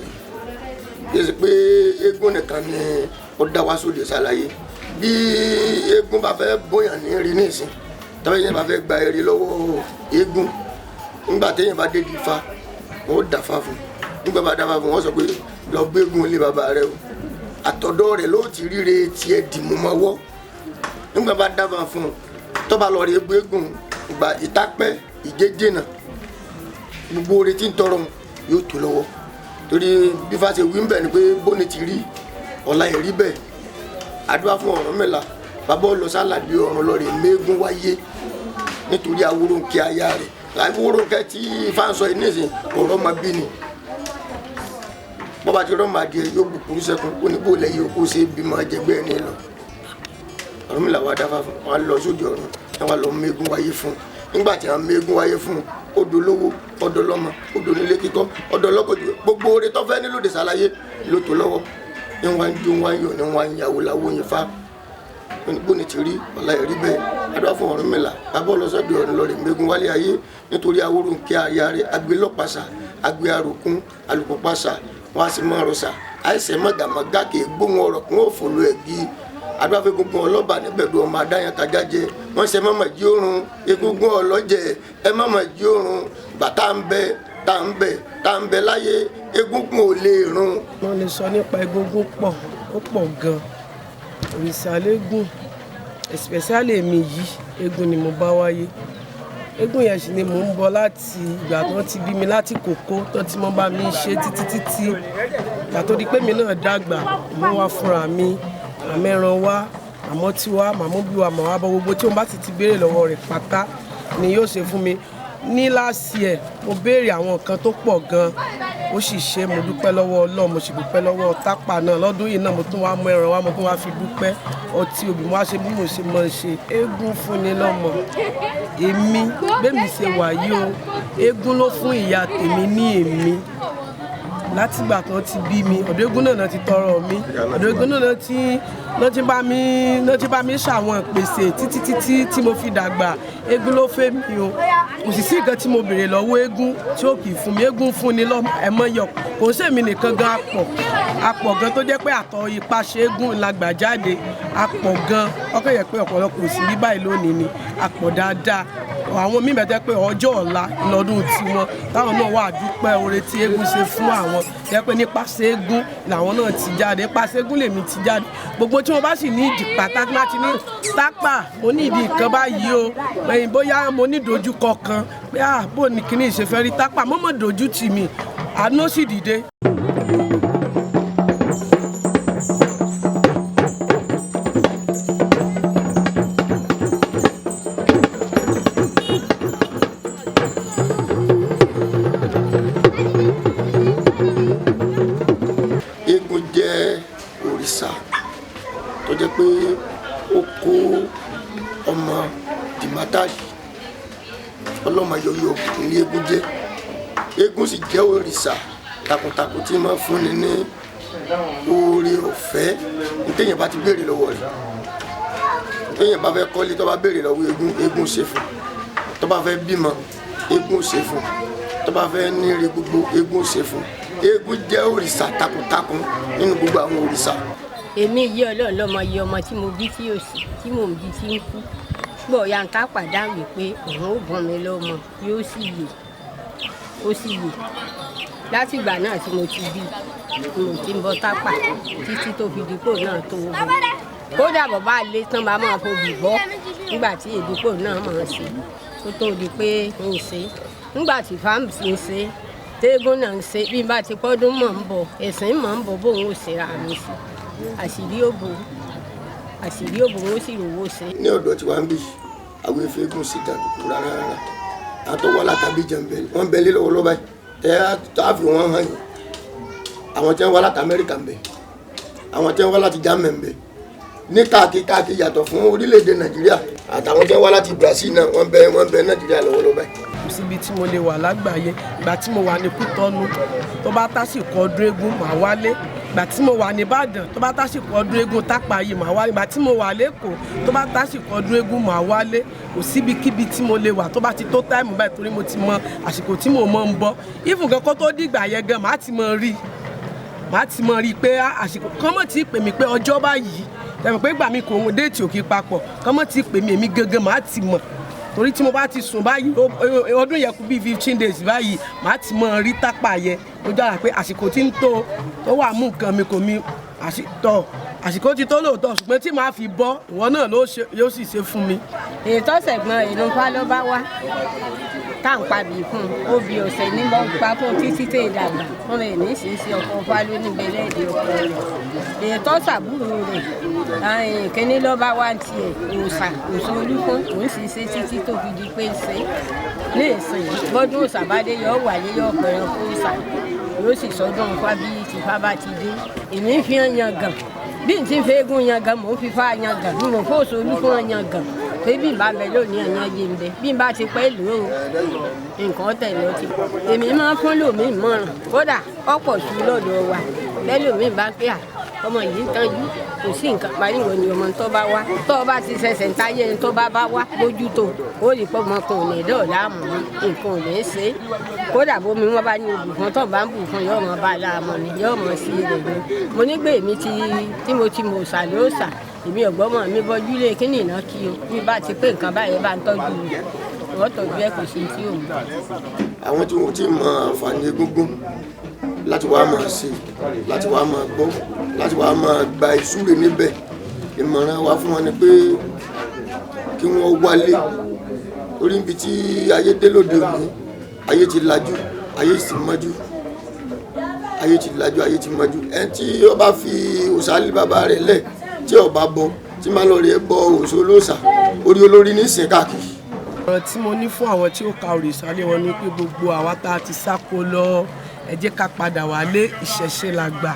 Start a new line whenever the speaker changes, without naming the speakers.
ni. Kì í ṣe pé eégún nìkan ni ó dá wá sóde ṣàlàyé. Bí eégún bá fẹ́ bóyàn ní rí nísìn, tàbí yẹn bá fẹ́ gba èrè lọ́wọ́ eégún, nígbà téèyàn bá dédi ifá, wọn ó dàfá fún. Nígbà bá dàfá fún, wọn sọ pé lọ gbégún ilé bàbá rẹ o, àtọ̀dọ̀ rẹ̀ ló ti ríre tiẹ̀ dìmú mọ́wọ́. Nígbà bá dàfá fún, tọ́ba lọ rí gbégún gba ìtápẹ́ ìjéjìnà, gbogbo oore tí ń tọrọ yóò tó lọ́wọ́. Torí bí Ifá ṣe wí ń bẹ̀ ni pé bóni ti rí ọ̀la ẹ̀rí bẹ́ẹ̀. Àdúrà fún Ọ̀rúnmìlà, bàbá ọlọ́sàlàdé ọ̀run lọ́ọ̀rẹ́ mẹ́gún wáyé nítorí Awórónkẹ́ aya rẹ̀. Awórónkẹ́ tí Ifá ń sọ yìí nísìnyí ọ̀rọ̀ máa bí ni. Bọ́ba ti rọ́ máa di ẹ yóò bùkún sẹ́kùn ó ní bó lẹ̀ yìí kó ṣe bímọ jẹgbẹ́ ẹni lọ. Ọ̀rúnmìlà wá dáfá fún wọn lọ sóde ọ̀run wọn lọ mẹ́gún wáyé fún. Nígbà tí wọn mẹ́gún wáyé fún, odò lówó, ọdọ lọ́mọ, odò nílé kíkọ́, ọdọ lọ́kọ̀jù, gbogbo oore tó fẹ́ nílòdì sàlàyé ló tó lọ́wọ́. Ní wọn jó wọn yọ ní wọn yàwó làwọn yẹn fa bóni ti rí ọ̀la ẹ̀rí bẹ́ẹ̀. Adúlá fún Ọ̀rúnmìlà, bàbá ọlọ́sọ̀dọ̀ ọ̀run lọ́ọ̀rẹ́ mẹ́gun wálé ayé nítorí Awórónkẹ́ aya rẹ̀. Agbélọ́pàṣà agbé aròkún alùpùpàṣà wọn a sì máa rọṣà àìsàn mọ̀gàmọ̀gà kì í gbóhùn ọ̀rọ̀ kún òfòlù ẹ̀gí. Adúlá fún egungun ọlọ́ba níbẹ̀dù ọmọ adáyan kájá jẹ wọ́n ṣe mọ̀mọ̀ jí oorun egungun ọlọ́jẹ ẹ mọ̀mọ̀ jí oorun bàtà ń bẹ tá ń bẹ tá ń bẹ láyé egungun ò lè run.
Wọ́n lè sọ nípa egungun pọ̀, ó pọ̀ gan-an. Òrìṣà légún, especially èmi yìí, eégún ni mo bá wáyé. Eégún yẹn sì ni mò ń bọ láti ìgbà tó ti bí mi, láti kókó tó ti mọ́ bá mi ṣe títí títí. Ìgbà tó di pé mi náà dàgbà, mo wá fúnra mi, màmá ẹran wá, màmá tí wá, màmá bí wa, màmá bọ gbogbo tí mo bá sì ti béèrè lọ́wọ́ rẹ̀ pátá ni yóò ṣe fún mi. Ní last year, mo béèrè àwọn nǹkan tó pọ̀ gan, ó sì ṣe. Mo dúpẹ́ lọ́wọ́ Ọlọ́run, mo sì dúpẹ́ lọ́wọ́ Tápà náà. Lọ́dún yìí náà, mo tún wá mú ẹran wá, mo tún wá fi dúpẹ́. Ọtí òbí mo wá ṣe bí mo ṣe mọ̀ ṣe. Eégún fúnni lọ́mọ. Èmi bẹ́mi ṣe wà yìí o, eégún ló fún ìyá tèmi ní èmi. Látìgbà tán ti bí mi, ọ̀dọ̀ eégún náà ti tọrọ mi, ọ̀dọ̀ eégún náà ti bá mi náà ti bá mi ṣàwọn ìpèsè títí títí tí mo fi dàgbà. Eégún ló fẹ́ mi o. Kò sì sí nǹkan tí mo béèrè lọ́wọ́ eégún tí ó kì í fún mi. Eégún fún ni lọ́mọ ẹ̀mọ́ yọ. Kò sí èmi nìkan gan, apọ̀ apọ̀ gan tó jẹ́ pé àtọ̀ ipasẹ̀ eégún la gbà jáde. Apọ̀ gan, ọkọ̀ yẹ pé ọ̀pọ̀lọpọ̀ ò sí rí báyìí lónìí ni. Apọ̀ dáadáa. Àwọn míì bẹ́ẹ̀ jẹ́ pé ọjọ́ ọ̀la lọ́dún tiwọn, táwọn náà wà dúpẹ́ oore tí eégún ṣe fún àwọn, jẹ́ pé nípasẹ̀ eégún làwọn náà ti jáde. Nípasẹ̀ eégún lèmi ti jáde. Gbogbo tí wọ́n bá sì ní ìdí pàtàkì láti ní Tápà, mo ní ìdí nǹkan báyìí o, ẹ̀yìn bóyá mo ní ìdojúkọ kan pé à bó ní kíní ìṣe fẹ́ rí Tápà, mọ́mọ́ dojú tì mí, àánú sì dìde.
Eégún jẹ́ òrìṣà tó jẹ́ pé ó kó ọmọ dìmátàlì ọlọ́mọ yọyọ ní eégún jẹ́. Eégún sì jẹ́ òrìṣà takuntakun tí máa fúnni ní oore ọ̀fẹ́ téèyàn bá ti béèrè lọ́wọ́ rẹ̀. Téèyàn bá fẹ́ kọ́lé, tó bá béèrè lọ́wọ́ eégún, eégún ṣe fún. Tó bá fẹ́ bímọ, eégún ṣe fún. Tó bá fẹ́ níre gbogbo, eégún ṣe fún. Eégún jẹ́ òrìṣà takuntakun nínú gbogbo àwọn òrìṣà.
Èmi yìí, Ọlọ́run lọ́mọ iye ọmọ tí mo bí tí ò sí, tí mò ń bí tí ń kú. Gbọ́ ya ń Tápà dáhùn pé òun ò bọ́n mi lọ́mọ, yóò sì yè, ó sì yè. Látìgbà náà tí mo ti bí, mo ti ń bọ Tápà títí tó fi dípò náà tó bọ̀. Kódà bàbá lé tán bá máa fobì bọ́ nígbà tí ìdípò náà máa ṣe kó tó di pé ń ṣe. Nígbà tí fáàmù ń ṣe, tẹ́gùn náà ń ṣe, bí n bá ti pọ́dún mọ̀ ń bọ̀, ẹ̀sìn mọ̀ ń bọ̀, bóun ò ṣe ra mi sí. Àṣírí òbò, àṣírí òbò, wọn sì rówó ṣe.
Ní ọ̀dọ̀ tí wàá ń bì, àwọn eégún sì dàdúkú rárá rárá. Àtọwọ́ látàbí jẹ̀ǹbẹ̀ wọ́n bẹ lé lọ́wọ́ lọ́ba yìí tẹ́ á fi wọ́n hàn yín. Àwọn tí wọ́n wá láti Amẹ́ríkà ń bẹ, àwọn tí wọ́n wá láti Germany ń bẹ, ní káàkiri káàkiri yàtọ̀ fún orílẹ̀-èdè Nàìjíríà, àtàwọn tí wọ́n wá láti Brazil náà, wọ́n bẹ Nàìjíríà lọ́wọ́lọ́wọ́ báyìí.
Kò síbi tí mo lè wà lágbàáyé. Ìgbà tí mo wà ní Kútọ́nù, tó bá tásìkò ọdún eégún, màá wálé. Ìgbà tí mo wà ní Ìbàdàn, tó bá tásìkò ọdún eégún Tápà yìí, màá wálé. Ìgbà tí mo wà lẹ́kọ̀ọ́, tó bá tásìkò ọdún eégún, màá wálé. Kò síbikíbi tí mo lè wà tó bá ti tó time báyìí, torí mo ti mọ àsìkò tí mo mọ̀ ń bọ̀. Ìfún kan kó tó dìgbà yẹn gan, màá ti mọ rí. Màá ti mọ̀ rí i pé àsìkò kán mọ̀ tí pè mí pé ọjọ́ báyìí, tẹ̀mọ̀ pé ìgbà mi kò ń déètì òkè papọ̀, kán mọ̀ tí pè mí, èmi gangan màá ti mọ̀, torí tí mo bá ti sùn báyìí, ọdún yẹn kù bíi 15 days báyìí, màá ti mọ̀ rí tápà yẹn lójú àlá pé àsìkò tí ń tó tó wà, mú nǹkan mi kò mi tọ̀, àsìkò ti tó lóòótọ́, ṣùgbọ́n tí màá fi bọ́, ìwọ náà ló ṣe yóò sì ṣe fún mi.
Ètò ṣẹ̀gbọ́n ìlú fa ló bá wá tá à ń pabì fún un, obì ọ̀sẹ̀ ní bọ́ pa fún títí tẹ̀ dàgbà fún rẹ̀ ní sísè ọkọ̀ fa ló ní bẹ́lẹ́dì ọkọ rẹ̀. Ètò ṣàbúrò rẹ̀ kínní ló bá wá tiẹ̀, òòṣà òòṣà olúfún, òun sì ṣe títí tó fi di pé ń ṣe ní ìsìn. Bọ́dún òòṣà bá dé, yọ wà lé, yọ pẹ̀rẹ̀ fún òòṣà, yóò sì sọdún fá bí tìfá bá ti dé. Èmi ń fi hàn yan gàn bí n ti fẹ́ eégún yan gan, mò ń fi fá yan gan, mò ń fòṣò olúfún yan gan, pé bí n bá bẹ lónìí, ẹ̀yàn yé ń bẹ, bí n bá ti pẹ́ lò ó, nǹkan tẹ̀lé ọtí. Èmi máa ń fún lòmíì mọ̀ràn, kódà ọ̀pọ̀ sí lọ́dọ̀ wa bẹ́ẹ̀, lòmíì bá pé à ọmọ yìí ń tọ́jú, kò sí nǹkan pariwo ni ọmọ tó bá wá, tó bá ti ṣẹ̀ṣẹ̀ ń táyé tó bá bá wá mójútó, ó rí pé ọmọ kan ò ní dọ̀ọ̀lá mọ́, nǹkan ò ní ṣe é. Kódà bómi wọn bá ní obì fún, tó bá ń bù fún, yóò mọ bá a láàmú ni, yóò mọ sí rẹ̀ ni. Mo nígbà èmi ti tí mo ti mọ̀ ṣà ló ṣà, èmi ọ̀gbọ́mọ mi bọ́jú lé kíní ìná kí o bí bá ti pé nǹkan báyìí bá ń tọ́jú rẹ̀, wọ́n tọ́jú ẹ̀, kò sí tí ò mú.
Àwọn tí wọn ò tí ì mọ àǹfààní egúngún láti wá máa ṣe, láti wá máa gbọ́, láti wá máa gba ìsúre níbẹ̀, ìmọ̀ràn wa fún wọn ni pé kí wọ́n wálé, torí níbi tí ayé dé lóde òní, ayé ti lajú, ayé sì mọ́jú, ayé ti lajú, ayé ti mọ́jú. Ẹni tí ó bá fi òòṣà lé bàbá rẹ̀ lẹ̀, tí ó bá bọ, tí máa lọ rẹ̀ bọ òòṣà olóòṣà, orí olórí ní ìsìn káàkiri.
Ọ̀rọ̀ tí mo ní fún àwọn tí ó ka òrìṣà lé wọn ni pé gbogbo àwa tá a ti sáko lọ, ẹ jẹ́ ká padà wálé, ìṣẹ̀ṣe la gbà.